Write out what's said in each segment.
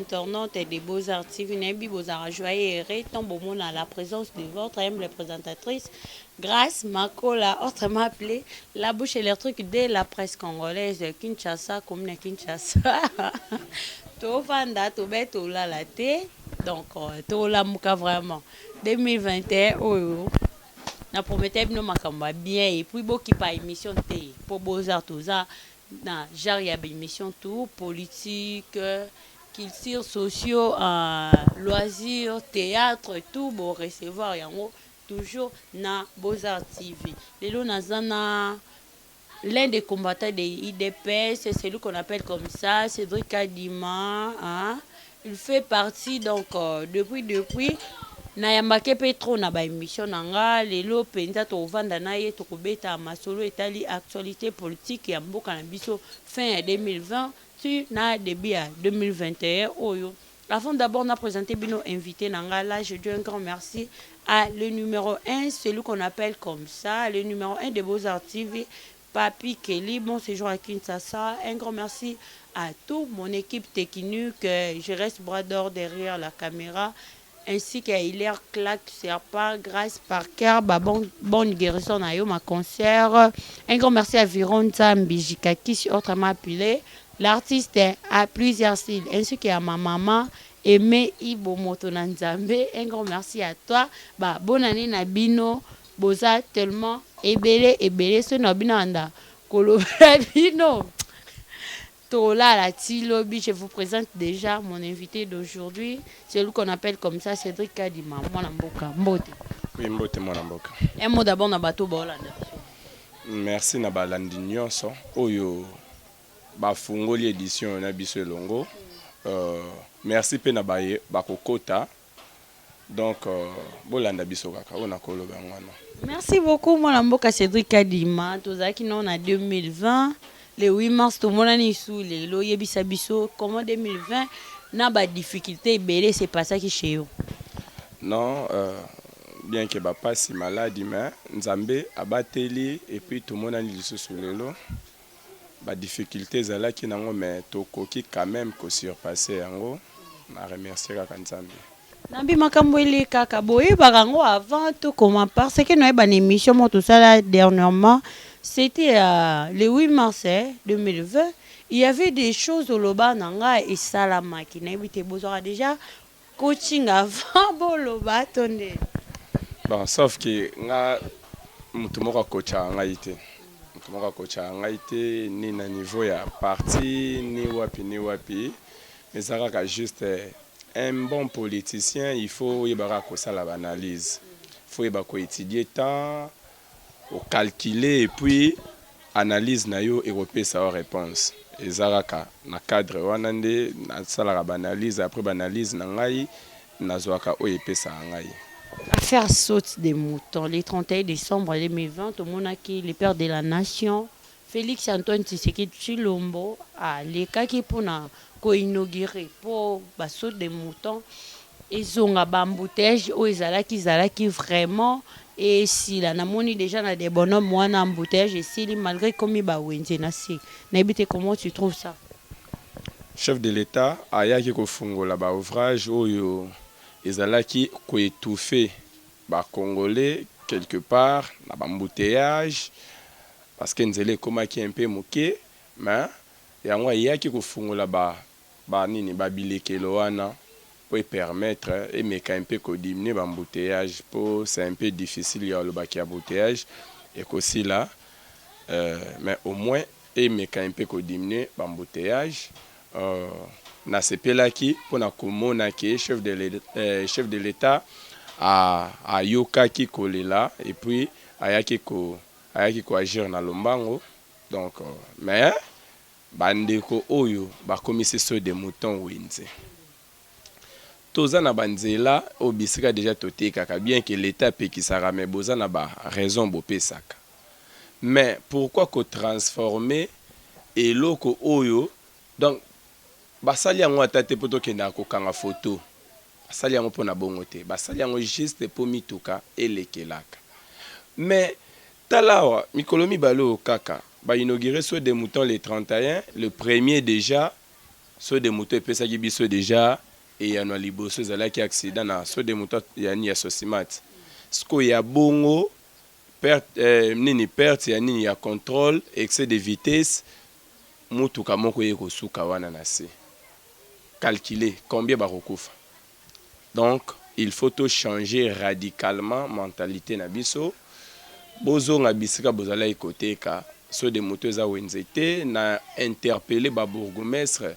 Internautes de Beaux-Arts TV, nayebi bozalaka joyeux heureux tant bomona la présence de votre humble présentatrice Grâce Makola, autrement appelée la bouche électrique de la presse congolaise Kinshasa, commune Kinshasa. Tovanda tobe tolala te, donc tolamuka vraiment 2021 oyo na promettais bino makambo ya bien. Et puis bokipa émission te, po Beaux-Arts toza na genre ya baémission tout: politique, culture, sociaux, loisirs, théâtre, tout bo recevoir yango toujours na Beaux-Arts TV. Lelo naza na l'un des combattants de UDPS, c'est celui qu'on appelle comme ça, Cédric Kadima, hein? Il fait partie donc depuis nayambaki mpe trop na baémission na nga. Lelo mpenza tovanda na ye, tokobeta masolo etali actualité politique ya mboka na biso, fin ya 2020 ti na début ya 2021 oyo. Avant d'abord na présenter bino invité na nga là, je dis un grand merci à le numéro 1, celui qu'on appelle comme ça, le numéro 1 de Beaux-Arts TV, Papi Kelly, bon séjour à Kinshasa. Un grand merci à toute mon équipe technique. Je reste bras d'or derrière la caméra. Ainsi qu'à Hilaire Claque, Serpa, Grâce Parker, bah bon, bonne guérison na yo, ma concert. Un grand merci à Viron Nzambi Jikakisi, autrement appelé l'artiste à plusieurs styles, ainsi qu'à ma maman Aimé Ibo Moto na Nzambe. Un grand merci à toi. Bah, bonne année na bino. Boza tellement ebele ebele, so na bino anda kolobela bino tolala ti lobi. Je vous présente déjà mon invité d'aujourd'hui, celui qu'on appelle comme ça, Cédric Kadima. Mwana mboka, mbote. Oui, mbote, mwana mboka. Un mot d'abord na bato baolanda. Merci na balandi nyonso oyo bafungoli édition na biso elongo. Merci mpe na baye bakokota. Donc bolanda biso kaka oyo nakoloba yango wana. Merci beaucoup, mwana mboka Cédric Kadima. Tozalaki nao na 2020 le 8 mars, tomonani lisusu lelo. Oyebisa biso comment 2020 na badifficulté ebele sepasaki chez yo. Non, bien que bapasi, maladi, mais Nzambe abateli et puis tomonani lisusu lelo. Badifficulté ezalaki nango, mais tokoki quand même kosurpasse yango. Na remercier kaka Nzambe. Nambi makambo elekaka, boyebaka yango avant to comment? Parce que noyeba na émission moko tosala dernièrement, c'était le 8 mars, eh, 2020, il y avait des choses oloba na ngai esalamaki. Nayebi te, bozwaka déjà coaching avant boloba to nde? Bon, sauf que nga motu moko akotshaka ngai te, motu moko akotshaka ngai te, ni na niveau ya parti, ni wapi ni wapi. Eza kaka juste un bon politicien, il faut oyeba kaka kosala baanalyse, faut oyeba koétudier temps, ocalculer et puis analyse na yo ekopesa yo réponse. Eza kaka na cadre wana nde nasalaka baanalyse. Après baanalyse na ngai, nazwaka oyo epesaka ngai. Affaire saute des moutons, le 31 décembre 2020, tomonaki le père de la nation Félix Antoine Tshisekedi Tshilombo alekaki mpona koinaugurer mpo basaut de mouton ezonga. Baembouteillage oyo ezalaki vraiment esila. Namoni déjà na Debonhomme wana embouteillage esili, malgré komi bawenze na se. Nayebi te comment tu trouves ça. Chef de l'État ayaki kofungola baouvrage oyo ezalaki koétouffe bacongolais quelque part na baembouteillage, parce que nzela ekomaki un peu moke. Mais yango ayaki kofungola banini, babilekelo wana po epermettre emeka un peu kodiminuer baembouteillage, mpo c'est un peu difficile ya olobaki embouteillage ekosila, mais au moins emeka un peu kodiminuer baembouteillage. Nasepelaki mpona komona ke chef de l'État ayokaki kolela et puis ayaki koagir na lombango. Donc mais bandeko oyo bakomisi saut de mouton wenze, toza na banzela oyo bisika déjà totekaka, bien que l'État apekisaka, mais boza na baraison bopesaka. Mais pourquoi kotransformer eloko oyo? Donc basali yango ata te mpo tokendaka kokanga foto, basali yango mpona bongo te, basali yango juste mpo mituka elekelaka. Mais tala awa, mikolo mibale oyo kaka bainaugure saut de mouton le 31, le premier déjà. Saut-de-mouton epesaki biso déjà eyano ya liboso. Ezalaki accident na saut-de-mouton ya nini, ya Socimat. Sikoyo ya bongo perte, nini, perte ya nini, ya contrôle, excès de vitesse, mutuka moko ye kosuka wana na se. Calculer combien bakokufa. Donc il faut to changer radicalement mentalité na biso. Bozonga bisika bozalaki koteka. Saut-de-mouton eza wenze te. Na interpeller babourgmestre,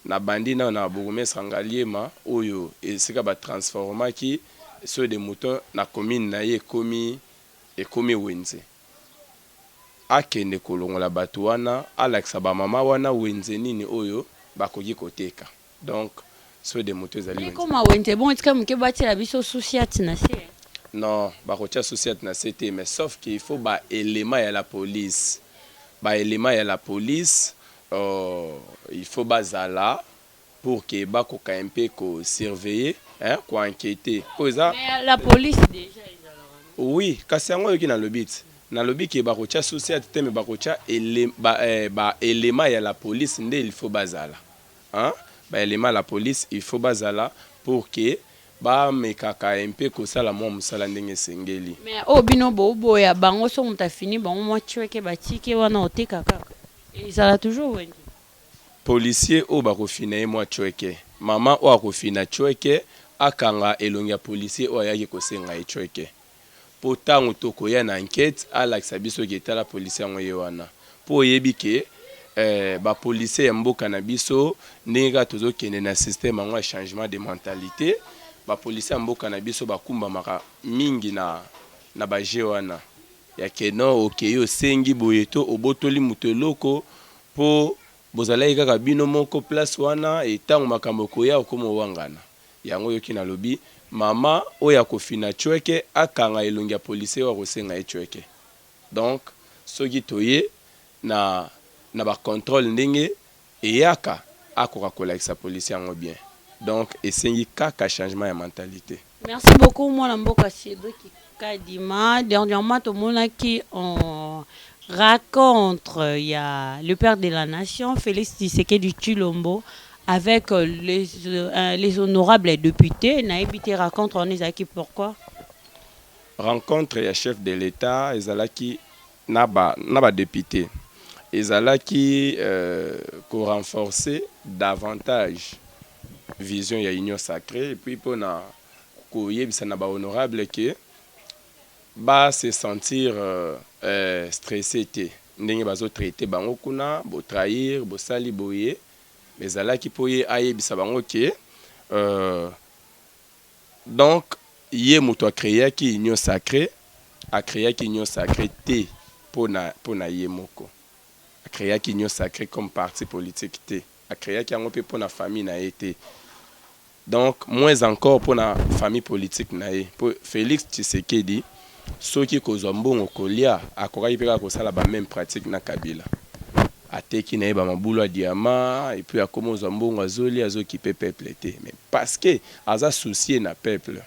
na bandi nano na bourgmestre Ngaliema oyo esika batransformaki saut-de-mouton na commune na ye, ekomi wenze. Akende kolongola bato wana, alakisa bamama wana wenze nini oyo bakoki koteka. Donc saut-de-mouton ezali wenze. Ekoma wenze. Bon, etika moke, batiela biso sous-ciat na se. Non, bakotia sous-ciat na se te, mais sauf qu'il faut baélément ya la police, baélément ya la police, il faut bazala pour que bakoka mpe kosurveiller, hein, koenquêter po eza Mais la police déjà ezalaka. Oui, kasi yango oyoki, nalobi ti, nalobi ke bakotia sous-ciat te, mais bakotia baélément ya la police nde il faut bazala, hein? Baélément ya la police, il faut bazala pour que bamekaka mpe kosala mwa mosala ndenge esengeli. Mais oyo bino boboya bango, so moto afini bango mwa cweke, batike wana, oteka kaka, ezala toujours wenze. Policier oyo bakofina ye mwa cweke, mama oyo akofina cweke akanga elongi ya policier oyo ayaki kosenga ye cweke, mpo ntango tokoya na enquête, alakisa biso ke etala policier yango ye wana. Mpo oyebi ke bapolicier ya mboka na biso, ndenge kaka tozokende na système yango ya changement de mentalité, bapolicier ya mboka na biso bakumbamaka mingi na baje wana ya keno okei, osengi boye to obotoli moto eloko mpo bozalaki kaka bino moko place wana. Etango makambo ekoya, okóma owangana yango. Oyoki, nalobi mama oyo akofina cweke akanga elongi ya policier oyo akosenga ye cweke. Donc soki toye na bacontrôle ndenge eyaka, akoka kolakisa policier yango bien. Donc esengi kaka changement ya mentalité. Merci beaucoup, mwana mboka Cédric Kadima. Dernièrement, tomonaki en rencontre ya le père de la nation Félix Tshisekedi Tshilombo avec les honorables députés. Nayebi te rencontre wana ezalaki pourquoi? Rencontre ya chef de l'État ezalaki na badéputé, ezalaki korenforcer davantage vision ya Union sacrée et puis mpona koyebisa na bahonorable ke ba se sentir stressé te ndenge bazotraite bango kuna, botrahir, bosali boye. Ezalaki mpo ye ayebisa bango ke donc ye moto acréaki Union sacrée, acréaki Union sacrée te mpo na ye moko, acréaki Union sacrée comme parti politique te, acréaki yango mpe mpo na famille na ye te, donc moins encore mpo na famille politique na ye. Mpo Félix Tshisekedi, soki kozwa mbongo kolia, akokaki mpe kaka kosala bameme pratique na Kabila. Ateki na ye bamabulu ya diamant et puis akómi ozwa mbongo, azolia, azokipe peuple te. Mais parce que aza soucié na peuple,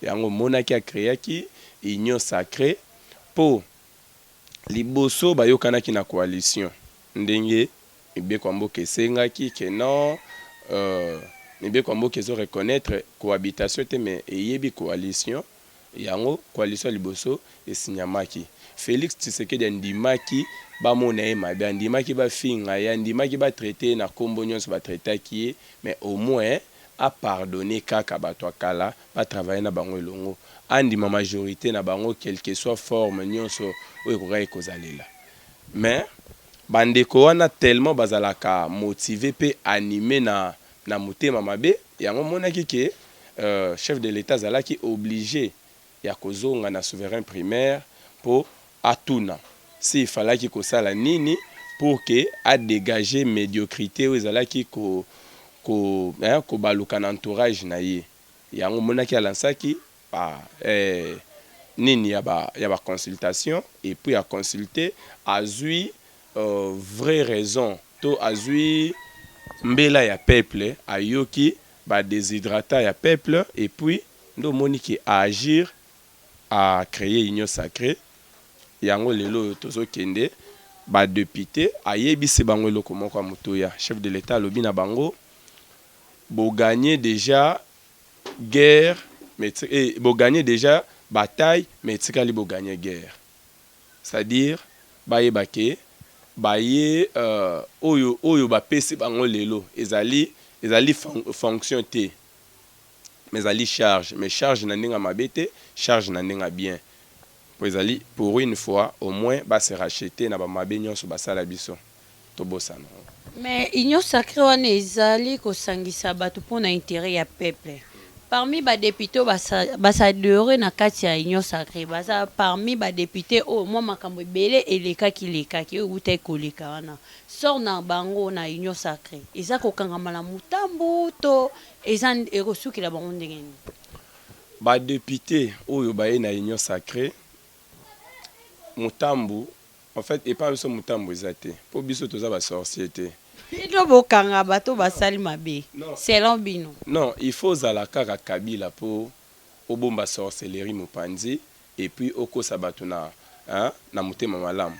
yango omonaki acréaki Union sacrée. Mpo liboso bayokanaki na coalition ndenge mibeko ya mboka esengaki ke non, mibeko ya mboka ezo reconnaître cohabitation te, mais eyebi coalition. Yango coalition ya liboso esinyamaki, Félix Tshisekedi andimaki bamona ye mabe, andimaki bafinga ye, andimaki batraite ye na nkombo nyonso batraitaki ye, mais au moins apardonne kaka bato ya kala, batravaille na bango elongo, andima majorité na bango, quelque soit forme nyonso oyo ekokaki kozalela. Mais bandeko wana, tellement bazalaka motivé mpe animé na motema mabe, yango omonaki ke chef de l'État azalaki obligé ya kozonga na souverain primaire mpo atuna si ifalaki kosala nini pour ke adégage médiocrité oyo ezalaki kobaluka na entourage na ye. Yango omonaki alansaki nini ya baconsultation et puis aconsulte, azwi vraie raison to azwi mbela ya peuple, ayoki badesiderata ya peuple et puis nde omoni ke aagir, acréer Union sacrée. Yango lelo oyo tozokende, badéputé ayebisi bango eloko moko ya motuya. Chef de l'État alobi na bango. Bogagner déjà guerre, mais bogagner déjà bataille, mais etikali bogagner guerre. C'est-à-dire bayeba ke baye oyo bapesi bango lelo ezali fonction te, mais ezali charge. Mais charge na ndenge ya mabe te, charge na ndenge ya bien, po ezali pour une fois au moins base racheter na bamabe nyonso basala biso, tobosana. Mais Union sacrée wana ezali kosangisa bato mpona intérêt ya peuple. Parmi badéputés oyo basadere na kati ya Union sacrée, baza parmi badéputés oyo mwa makambo ebele elekaki lekaki, oyo eutaki koleka wana. Sort na bango na Union sacrée eza kokangama na motambu to eza ekosukela bango ndenge nini? Badéputés oyo baye na Union sacrée, motambu en fait epa biso motambu eza te, mpo biso toza basorcier te. Bino bokanga bato basali mabe selon bino? Non, il faut ozala kaka Kabila mpo obomba sorcellerie mopanzi et puis okosa bato na, hein, na motema malamu.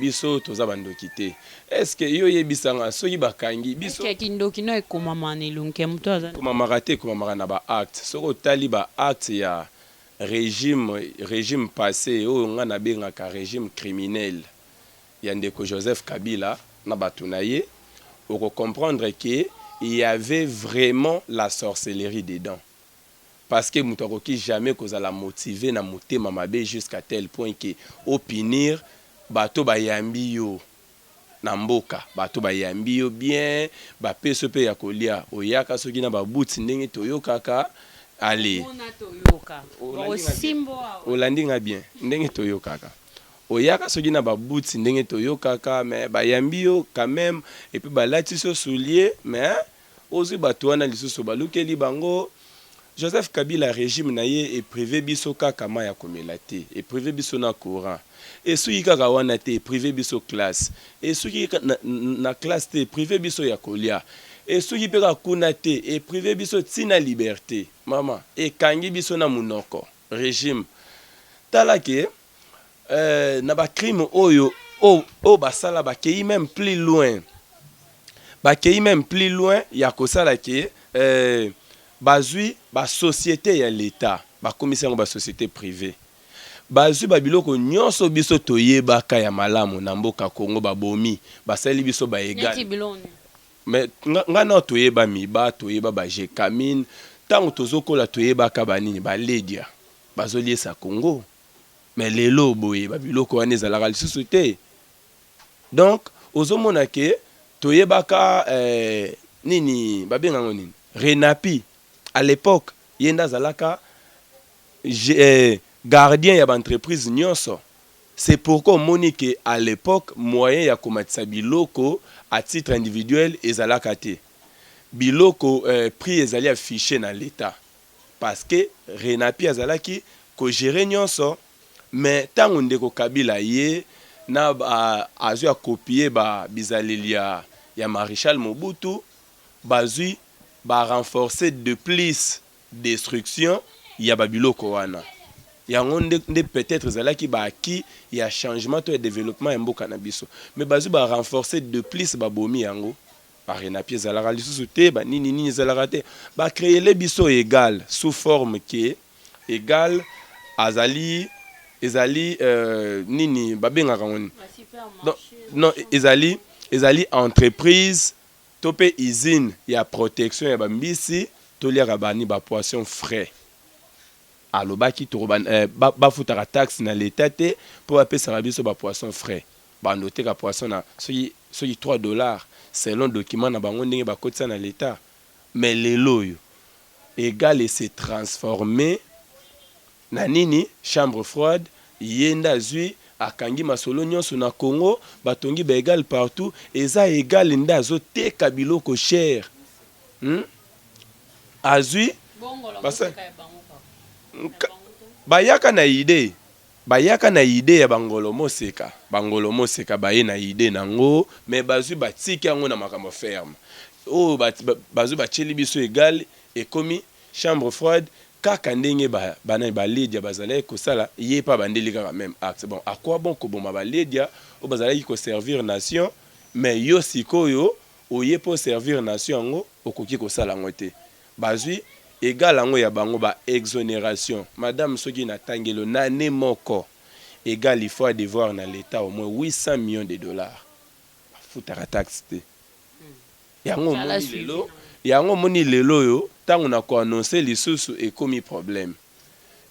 Biso toza bandoki te. Est-ce yo oyebisanga soki bakangi biso? Kindoki no ekomama na elongi ya moto aza? Ekomamaka te, ekomamaka na baacte. Soki otali baacte ya régime passé, oyo nga nabengaka régime criminel ya ndeko Joseph Kabila na bato na ye, okocomprendre ke il y avait vraiment la sorcellerie dedans, parce que moto akoki jamais kozala motivé na motema mabe jusqu'à tel point ke opunir bato bayambi yo na mboka, bato bayambi yo bien, bapesi mpe ya kolia, oyaka soki na babuti ndenge toyokaka ale. Olandi nga bien, ndenge toyokaka, oyaka soki na babuti ndenge toyokaka, mais bayambi yo quand même et puis balatisi yo soulier. Mais ozwi bato wana lisusu, balukeli bango. Joseph Kabila, régime na ye eprivé biso kaka mai ya komela te, eprivé biso na courant. Esuki kaka wana te, eprivé biso classe. Esuki na classe te, eprivé biso ya kolia. Esuki mpe kaka kuna te, eprivé biso ntina liberté. Mama, ekangi biso na monoko. Régime, tala ke na bacrime oyo basala, bakei même plus loin, bakei même plus loin ya kosala ke bazwi basociété ya l'État, bakomisi yango basociété privée. Bazwi babiloko nyonso biso toyebaka ya malamu na mboka Kongo, babomi, basali biso baégal. Mais nga na toyeba miba, toyeba baGécamines. Ntango tozokola, toyebaka banini, baledia bazoliesa Kongo. Mais lelo boye babiloko wana ezalaka lisusu te. Donc ozomona ke toyebaka nini, babengango nini, Renapi. À l'époque, ye nde azalaka gardien ya baentreprise nyonso. C'est pourquoi omoni ke à l'époque moyen ya komatisa biloko à titre individuel ezalaka te. Biloko prix ezali affiché na l'État, parce que Renapi azalaki kogérer nyonso. Mais ntango ndeko Kabila ye na azwi akopie bizaleli ya maréchal Mobutu, bazwi barenforcer de plus destruction ya babiloko wana. Yango nde peut-être ezalaki baacquis ya changement to ya développement ya mboka na biso, mais bazwi barenforcer de plus, babomi yango. Barenapi ezalaka lisusu te, banini nini ezalaka te. Bacréele biso égal sous forme ke égal azali, ezali nini babengaka ngo nini, non, ezali entreprise to mpe usine ya protection ya bambisi. Toliaka bani, bapoisson frais. Alobaki bafutaka taxe na l'État te mpo bapesaka biso bapoisson frais. Bando oteka poisson na soki 3 $ selon document na bango ndenge bakotisa na l'État. Mais lelo oyo égal ese transformé na nini? Chambre froide. Ye nde azwi, akangi masolo nyonso na Congo, batongi baégal partout. Eza égal nde azoteka biloko cher, Azwi bayaka na idée ya bangolo moseka, bangolo moseka baye na idée nango, mais bazwi, batiki yango na makambo ferme oyo bazwi, batieli biso égal, ekomi chambre froide. Kaka ndenge banani, baledia bazalaki kosala, ye mpe abandeli kaka même acte. Bon, à quoi bon koboma baledia oyo bazalaki koservir nation? Mais yo sikoyo Oye mpo servir nation yango, okoki kosala yango te. Bazwi egal yango ya bango ba exonération. Madame, soki natangelo na année moko, egal il faut adevoir na l'État au moins 800 millions de dollars. Bafutaka taxe te. Yango omoni lelo, yango omoni lelo oyo, ntango na koannoncer lisusu, ekomi problème.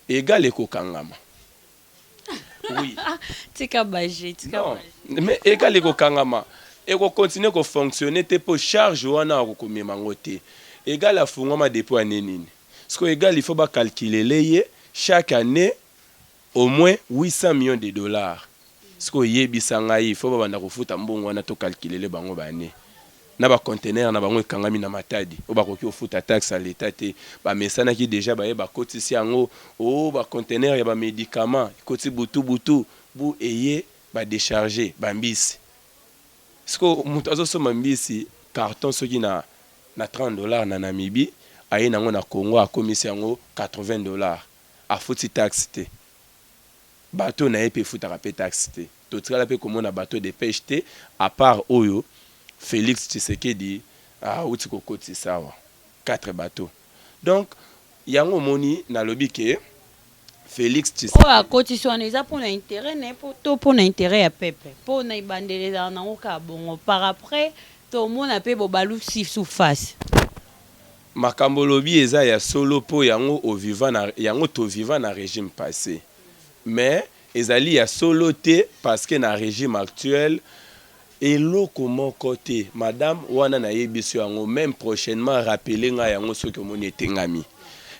Egal ekokangama, oui. Tika baje, tika. Non, mais egal ekokangama, ekocontinuer kofonctionner te, mpo charge wana akokomema yango te. Egal afungwama depuis année nini? Siko egal, il faut bacalculele ye chaque année au moins 800 millions de dollars. Sikoyo oyebisa ngai, il faut babanda kofuta mbongo wana, tocalculele bango baannée na baconteneur na bango ekangami na Matadi, oyo bakoki kofuta taxe ya l'État te. Bamesanaki déjà, baye bakotisi yango o baconteneur ya bamédicament, ekoti butu butu bu, eye badécharge bambisi. Sikoyo moto azosomba mbisi carton soki na 30 $ na Namibie, aye nango na Congo, akomisi yango 80 $, afuti taxe te. Bato na ye mpe efutaka mpe taxe te. Totikala mpe komona bateau de pêche te, à part oyo Félix Tshisekedi awuti kokotisa awa, 4 bateau. Donc yango omoni nalobi ke Félix Tshisekedi oyo akotisi wana eza mpona intérêt na ye to mpona intérêt ya peuple? Mpona ebandeli ezala nango kaka bongo, par après tomona mpe bobalusi sous face. Makambo olobi eza ya solo, mpo yango oviva na yango, toviva na régime passé, mais ezali ya solo te, parce que na régime actuel eloko moko te. Madame wana, nayebi so yango, même prochainement rappeler ngai yango soki omoni etengami.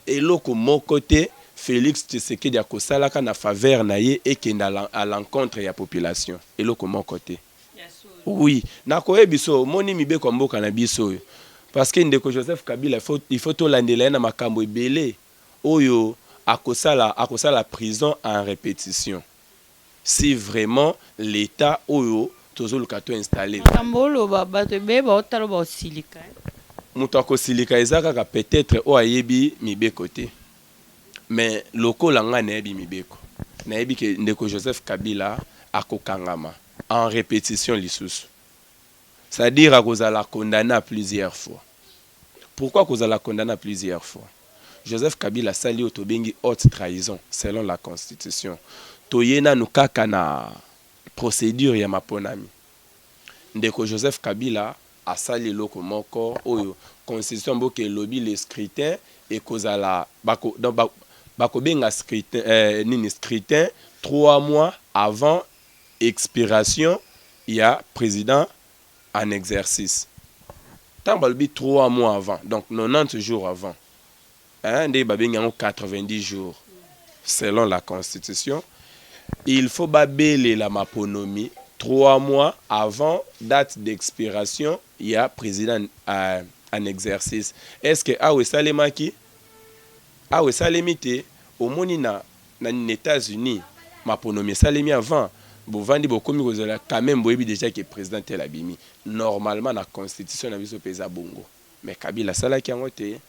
Eloko moko te Félix Tshisekedi akosalaka na faveur na ye ekende à l'encontre ya population, eloko moko te. Oui, nakoyebi so omoni mibeko ya mboka na biso oyo, parce que ndeko Joseph Kabila, il faut tolandela ye na makambo ebele oyo akosala prison en répétition, si vraiment l'État oyo tozoluka to installer. Makambo oloba, bato ebele baotala, baosilika. Moto akosilika eza kaka peut-être oyo ayebi mibeko te, mais lokola ngai nayebi mibeko, nayebi ke ndeko Joseph Kabila akokangama en répétition lisusu, c'est-à-dire akozala condamné à plusieurs fois. Pourquoi kozala condamné à plusieurs fois? Joseph Kabila asali oyo tobengi haute trahison selon la Constitution. Toye nanu kaka na procédure ya maponami. Ndeko Joseph Kabila asali eloko moko oyo Constitution mboka elobi: le scrutin ekozala bako, donc bakobenga scrutin, nini, scrutin 3 mois avant expiration ya président en exercice. Ntango balobi 3 mois avant, donc 90 jours avant, hein, nde babengi yango 90 jours selon la Constitution. Il faut babelela maponomi 3 mois avant date d'expiration ya président en exercice. Est ce que awa esalemaki? Awa esalemi te. Omoni na États-Unis, maponomi esalemi avant. Bovandi, bokomi kozala quand même, boyebi déjà ke président tel abimi. Normalement na Constitution na biso mpe eza bongo, mais Kabila asalaki yango te,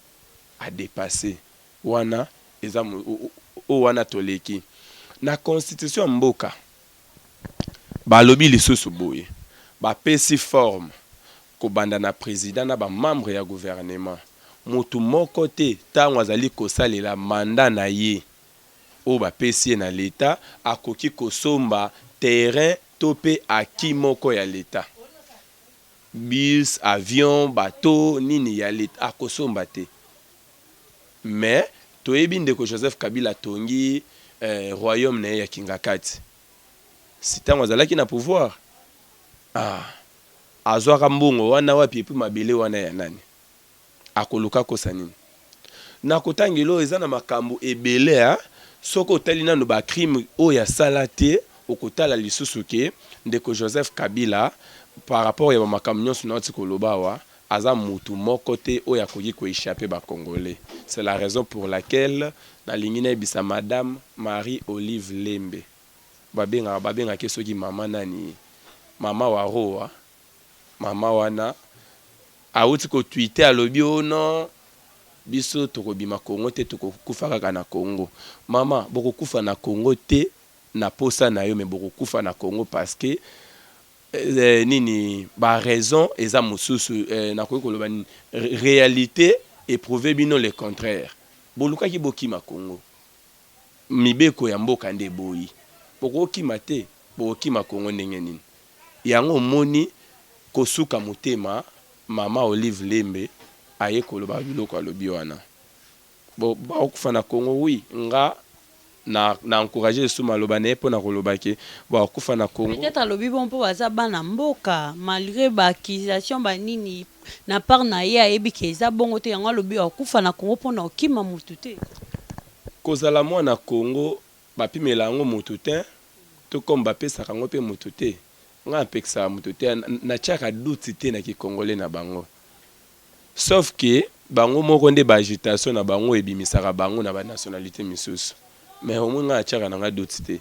adépassé wana. Eza oyo wana toleki na Constitution ya mboka. Balobi lisusu boye, bapesi forme kobanda na président na bamembre ya gouvernement: motu moko te, ntango azali kosalela mandat na ye oyo bapesi ye na leta, akoki kosomba terrain to mpe acquis moko ya leta, bus, avion, bateau, nini ya leta, akosomba te. Mais toyebi ndeko Joseph Kabila atongi royaume na ye ya Kingakati. Si ntango azalaki na pouvoir, azwaka mbongo wana wapi? Et puis mabele wana ya nani? Akoluka kosa nini na kotangela oyo? Eza na makambo ebele. Soki otali nano bacrime oyo asala te, okotala lisusu ke ndeko Joseph Kabila, par rapport ya bamakambo nyonso nauti koloba awa, aza mutu moko te oyo akoki koéchapper Bacongolais. C'est la raison pour laquelle nalingi nayebisa madame Marie Olive Lembe, babengaka, babengaki soki mama nani, mama Waroa, mama wana awuti kotweeter, alobi: "O non, biso tokobima Kongo te, tokokufa kaka na Kongo." Mama, bokokufa na Kongo te na posa na yo, me bokokufa na Kongo parce que Nini ba raison eza mosusu. Nakoki koloba nini? Réalité eprouve bino le contraire. Bolukaki bokima Congo, mibeko ya mboka nde eboyi. Bokokima te, bokokima Congo ndenge nini? Yango omoni kosuka motema. Mama Olive Lembe aye koloba biloko alobi wana. Bo bakokufa na Congo, oui, nga na encourage lisusu maloba na ye mpo na koloba ke bakokufa na Congo. Peut-être alobi bon mpo baza bana mboka, malgré baaccusation banini na part na ye, ayebi ke eza bongo te. Yango alobi akufa na Congo mpona okima motu te. Kozala mwana Congo, bapimela yango motu te, to comme bapesaka yango mpe motu te. Ngai napekisaka motu te, natiaka doute te na kikongole na bango, sauf ke bango moko nde baagitation na bango ebimisaka bango na banationalité misusu. Mais omoi ngai natiaka na ngai doute te.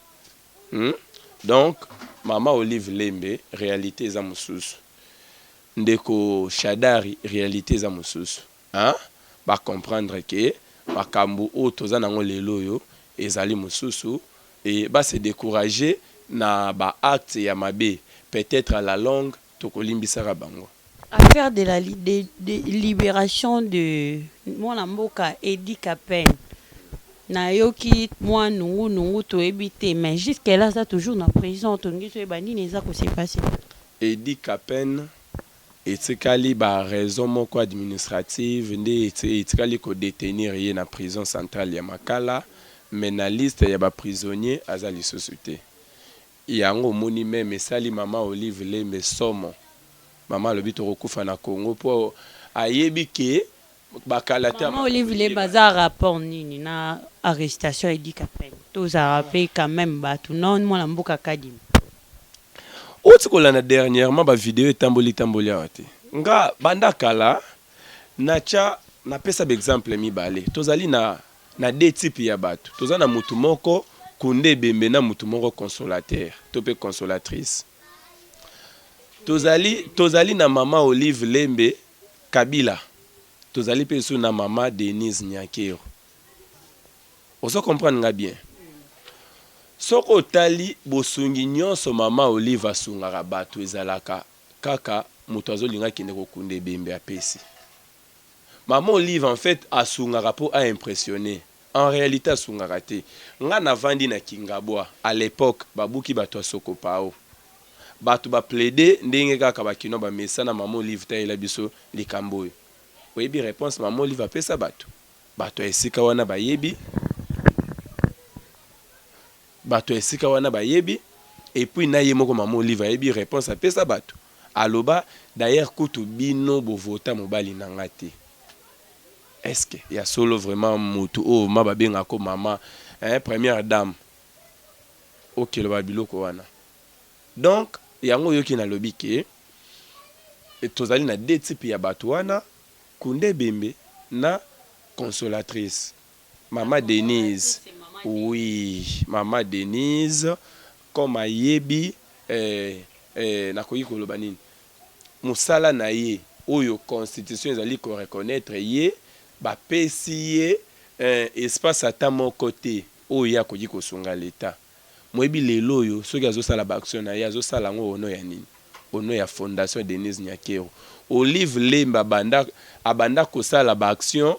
Donc mama Olive Lembe, réalité eza mosusu. Ndeko Shadari, réalité eza mosusu, hein? Bacomprendre ke makambo oyo toza nango lelo oyo ezali mosusu e base décourager na baacte ya mabe. Peut-être à la longue tokolimbisaka bango. Affaire de la de libération de mwana mboka Eddy Kapend, nayoki mwa nungunungu, toyebi te, mais jusque là aza toujours na prison. Tolingi toyeba nini eza kose passer. Eddy Kapend, etikali baraison moko administrative nde etikali kodétenir ye na prison centrale ya Makala, mais na liste ya baprisonnier aza lisusu te. Yango omoni meme esali mama Olive Lembe somo. Mama alobi tokokufa na Congo mpo ayebi ke bakala te. Mama Olive Lembe aza rapport nini na arrestation Eddy Kapend? Tozala mpe quand même bato non, mwana mboka Kadima. Oti kolanda dernièrement bavideo etamboli tamboli awa te. Nga banda kala natya, napesa baexemple mibale. Tozali na deux type ya bato. Toza na mutu moko kunde ebembe na mutu moko consolateur to mpe consolatrice. Tozali na mama Olive Lembe Kabila, tozali mpe lisusu na mama Denise Nyakeru. Ozo comprendre nga bien? Soki otali bosungi nyonso mama Olive asungaka bato, ezalaka kaka moto azolinga akende kokunda ebembe, apesi. Mama Olive en fait asungaka mpo aimpressionne. En réalité asungaka te. Nga navandi na Kingabwa à l'époque, babuki bato ya Sokopao, bato baplaide ndenge kaka bakino bamesana. Mama Olive tayela biso likambo oyo. Oyebi réponse mama Olive apesa bato? Bato ya esika wana bayebi, bato ya esika wana bayebi. Et puis na ye moko mama Olive ayebi réponse apesa bato. Aloba d'ailleurs kutu bino bovota mobali na nga te. Est-ce ya solo vraiment motu oyo ma babengaka mama, hein, première dame, okeloba biloko wana? Donc yango oyoki nalobi ke tozali na deux type ya bato wana, kunde ebembe na consolatrice. Mama Denise, oui, mama Denise, comme ayebi nakoki koloba nini, mosala na ye oyo constitution ezali koreconnaître ye, bapesi ye espace ata moko te oyo ye akoki kosunga l'État. Moyebi lelo oyo soki azosala baaction na ye, azosala yango au nom ya nini? Au nom ya Fondation Denise Nyakeru. Olive Lembe abanda kosala baaction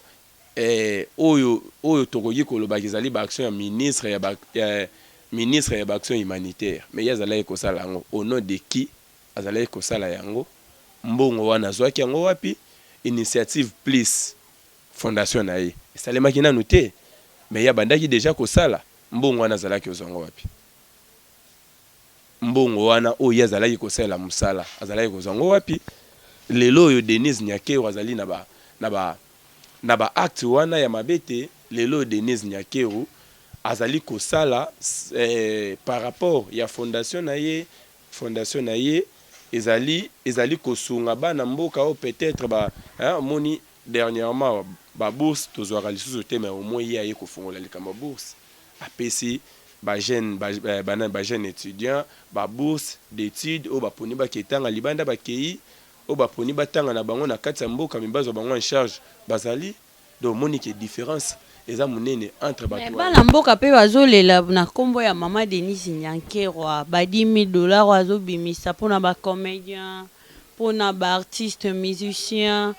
oyo tokoki kolobaka ezali baaction ya ministre ya baaction humanitaire, mais ye azalaki kosala yango au nom de qui? Azalaki kosala yango, mbongo wana azwaki yango wapi? Initiative Plus Fondation na ye esalemaki nanu te, mais ye abandaki déjà kosala. Mbongo wana azalaki kozwa yango wapi? Mbongo wana oyo ye azalaki kosalela mosala, azalaki kozwa yango wapi? Lelo oyo Denise Nyakeru azali na baacte wana ya mabe te. Lelo oyo Denise Nyakeru azali kosala par rapport ya fondation na ye. Fondation na ye ezali kosunga bana mboka oyo peut-être ba, hein, omoni dernièrement babourse tozwaka lisusu te, mais au moins ye aye kofungola likambo ya bourse, apesi bajeune bana, bajeune étudiant babourse d'étude oyo baponi baketanga libanda, bakei, oyo baponi batanga na bango na kati ya mboka, mais bazwa bango en charge bazali. Donc omoni ke différence Eza monene entre Mais bato. Bana mboka mpe bazolela na nkombo ya mama Denise Nyankerwa, ba 10 000 $ oyo azobimisa mpona bacomédien, mpona baartiste musicien.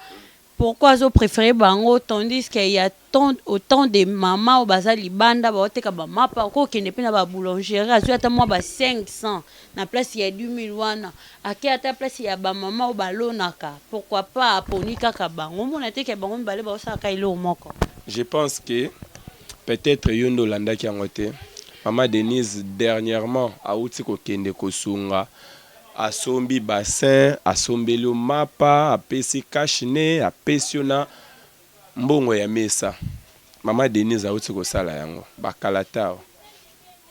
Pourquoi azopréféré bango, tandis que y a tant, autant de mama oyo baza libanda, baoteka bamapa, okokende mpe na baboulangerie, azwi ata mwa ba 500 na place ya 10 000 wana, ake ata place ya bamama oyo balonaka? Pourquoi pas aponi kaka bango? Omona te ke bango mibale baosalaka eloko moko? Je pense que peut-être yo nde olandaki yango te. Mama Denise dernièrement awuti kokende kosunga, asombi bassin, asombeli yo mapa, apesi cache-nez, apesi yo na mbongo ya mesa. Mama Denise awuti kosala yango bakala awa,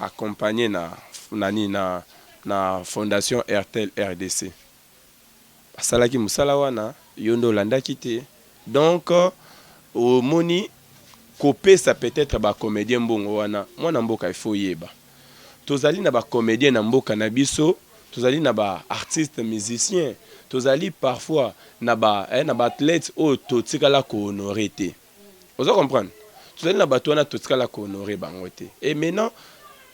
accompagné na nani, na Fondation Airtel RDC. Basalaki mosala wana, yo nde olandaki te. Donc omoni, kopesa peut-être bacomédien mbongo wana, mwana mboka, ifo oyeba, tozali na bacomédien na mboka na biso, tozali na baartiste musicien, tozali parfois na baathlète oyo totikala kohonorer te. Oza comprendre? Tozali na bato wana, totikala kohonorer bango te. Et maintenant,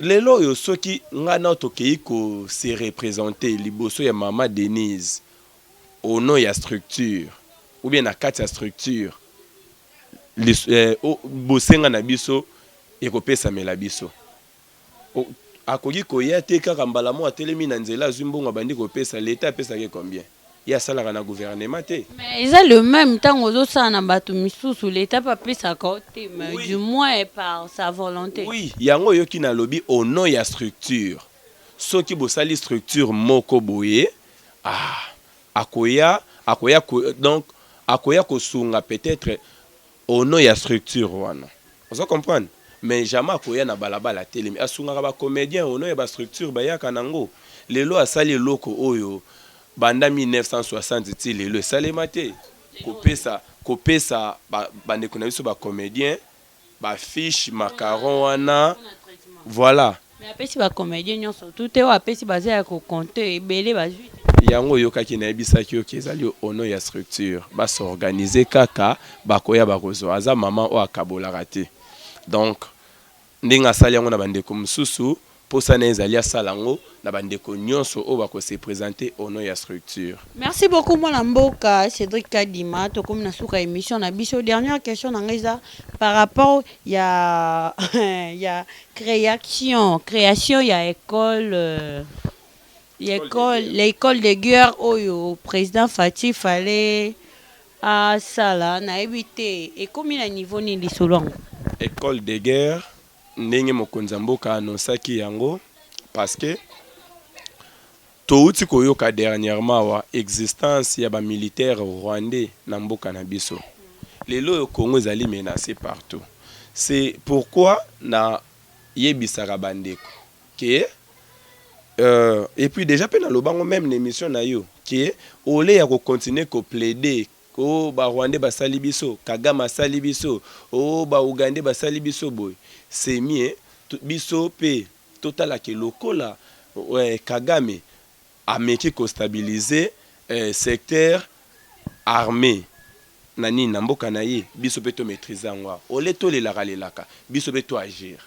lelo oyo, soki ngai na tokei kose représenter liboso ya mama Denise au nom ya structure ou bien na kati ya structure, bosenga na biso ekopesamela biso. Akoki koya te kaka mbala moko, atelemi na nzela, azwi mbongo, abandi kopesa. Leta apesaki combien? Ye asalaka na gouvernement te. Mais eza le même, ntango ozosala na bato misusu, leta mpe apesaka yo te, mais du moins par sa volonté. Oui, yango oyoki nalobi au nom ya structure. Soki bosali structure moko boye, ah, akoya donc akoya kosunga peut-être au nom ya structure wana, oza comprendre? Mais jamais akoya na balabala, atelemi, asungaka bacomédien au nom ya bastructure bayaka nango. Lelo asali eloko oyo banda 1960 ti lelo esalema te, kopesa bandeko na biso bacomédien bafiche macaron wana, voilà. Mais apesi bacomédien nyonso tu te. Oyo apesi baza ya kocompter, ebele bazwi te. Yango oyokaki, nayebisaki oki ezali au nom ya structure. Bas'organiser kaka, bakoya, bakozwa. Aza mama oyo akabolaka te. Donc ndenge asali yango na bandeko mosusu, mposa na ezali asala yango na bandeko nyonso oyo bakose présenter au nom ya structure. Merci beaucoup, mwana mboka Cédric Kadima. Tokomi na suka émission na biso. Dernière question na ngai eza par rapport ya création ya école ya école, l'école de guerre oyo président Fatshi fallait asala. Nayebi te ekomi na niveau nini lisolo yango. École de guerre, ndenge mokonzi ya mboka anonsaki yango, parce que touti koyoka dernièrement awa existence ya bamilitaire rwandais na mboka na biso. Lelo oyo Congo ezali menacé partout. C'est pourquoi nayebisaka bandeko ke et puis déjà mpe nalobango même na émission na yo ke ole ya kocontinuer koplaider o barwandais basali biso, Kagame asali biso, o baugandais basali biso boye, c'est mieux biso mpe totalaka lokola Kagame ameki kostabiliser secteur armé na nini na mboka na ye, biso mpe tomaîtrise yango awa. Ole tolelaka lelaka, biso mpe toagir.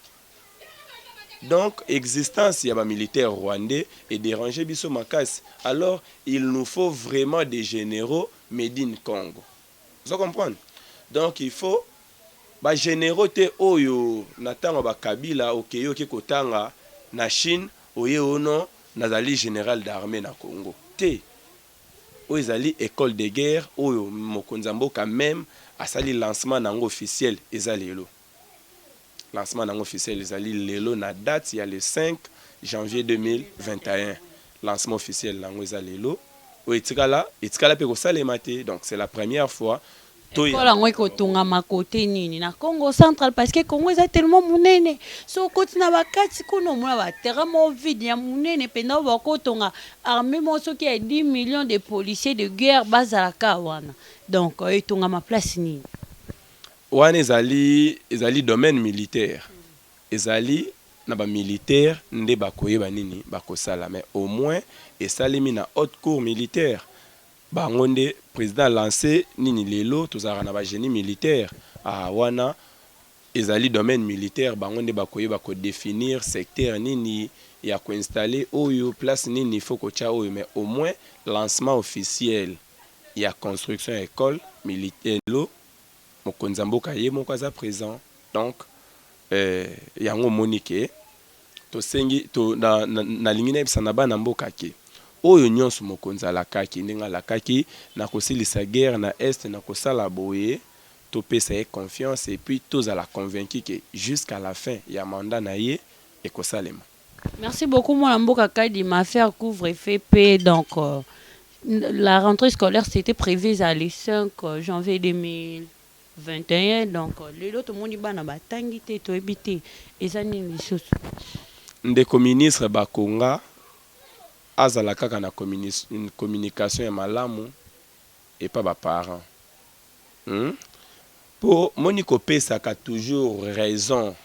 Donc existence ya bamilitaire rwandais edéranger biso makasi. Alors il nous faut vraiment des généraux made in Congo, oza comprendre? Donc il faut bagénéraux te oyo na ntango bakabila okei oke kotanga na Chine, oye ono nazali général d'armée na Congo te. Oyo ezali école de guerre oyo mokonzi ya mboka même asali lancement nango officiel eza lelo. Lancement nango officiel ezali lelo na date ya le 5 janvier 2021. Lancement officiel nango eza lelo. Oyo etikala mpe kosalema te, donc c'est la première fois. Ekole yango ekotongama kote nini na Congo Central? Parce que Congo eza tellement monene, so okoti na bakati kuna, omona baterrain moko vide ya monene mpenza oyo bakotonga armée moko soki ya 10 millions de policiers de guerre bazalaka wana. Donc etongama place nini? Wana ezali domaine militaire, ezali na bamilitaire nde bakoyeba nini bakosala. Mais au moins esalemi na haute cour militaire, bango nde président lancé nini. Lelo tozalaka na bagénie militaire, ah, wana. Ezali domaine militaire, bango nde bakoyeba kodéfinir secteur nini ya koinstaller oyo, place nini il faut kotia oyo. Mais au moins lancement officiel ya construction ya école militaire, lo mokonzi ya mboka ye moko aza présent. Donc yango omoni ke tosengi to, nalingi nayebisa na bana mboka ke oyo nyonso mokonzi alakaki, ndenge alakaki na kosilisa guerre na Est, na kosala boye, topesa ye confiance et puis tozala convaincu ke jusqu'à la fin ya mandat na ye ekosalema. Merci beaucoup, mwana mboka Kadima. Affaire couvre-feu pe, donc la rentrée scolaire, c'était prévu le 5 janvier 2021. Donc lelo tomoni bana batangi te, toyebi te eza nini lisusu. Ndeko ministre Bakonga azala kaka na communication ya malamu epa baparent, Po moni kopesaka toujours raison,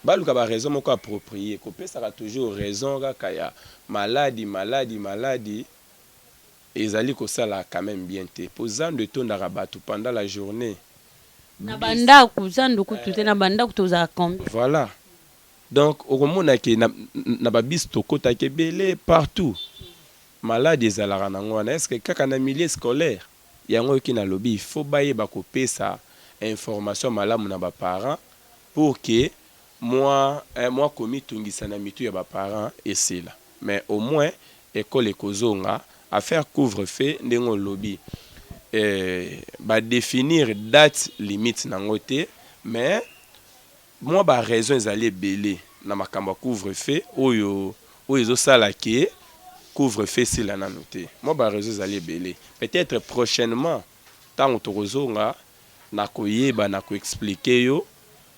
baluka baraison moko approprié. Kopesaka toujours raison kaka ya maladi, maladi, maladi ezali kosala quand même bien te, po zando etondaka bato pendant la journée. Na bandako, zando kutu te, na bandako tozala combien? Voilà, donc okomona ke na babisi tokɔtaka ebele partout, maladi ezalaka nango wana. Est-ce kaka na milieu scolaire? Yango oyoki nalobi, il faut bayeba kopesa information malamu na baparent pour que mwa komitungisa na mitu ya baparent esila. Mais au moins école ekozonga. Affaire couvre-feu, ndenge olobi, badéfinir date limite nango te, mais mwa baraison ezali ebele na makambo ya couvre-feu oyo ezosala ke couvre-feu esila nano te. Mwa baraison ezali ebele. Peut-être prochainement, ntango tokozonga, na koyeba na koexpliquer yo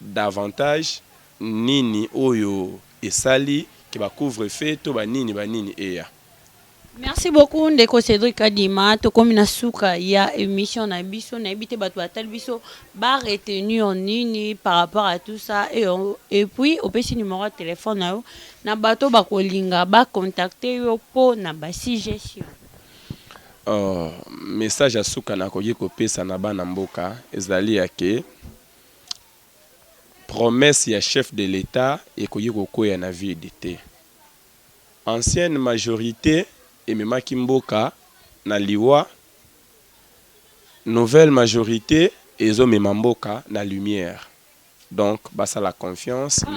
davantage nini oyo esali ke bacouvre-feu to banini banini eya. Merci beaucoup, ndeko Cédric Kadima. Tokomi na suka ya émission na biso. Nayebi te bato batali biso baretenir nini par rapport à tout ça. Et puis opesi numéro ya téléphone na yo na bato bakolinga bacontacte yo mpo na basuggestion. Message ya suka nakoki kopesa na bana mboka ezali ya ke promesse ya chef de l'État ekoki kokwea na vide te. Ancienne majorité ememaki mboka na liwa, nouvelle majorité ezomema mboka na lumière. Donc basala confiance na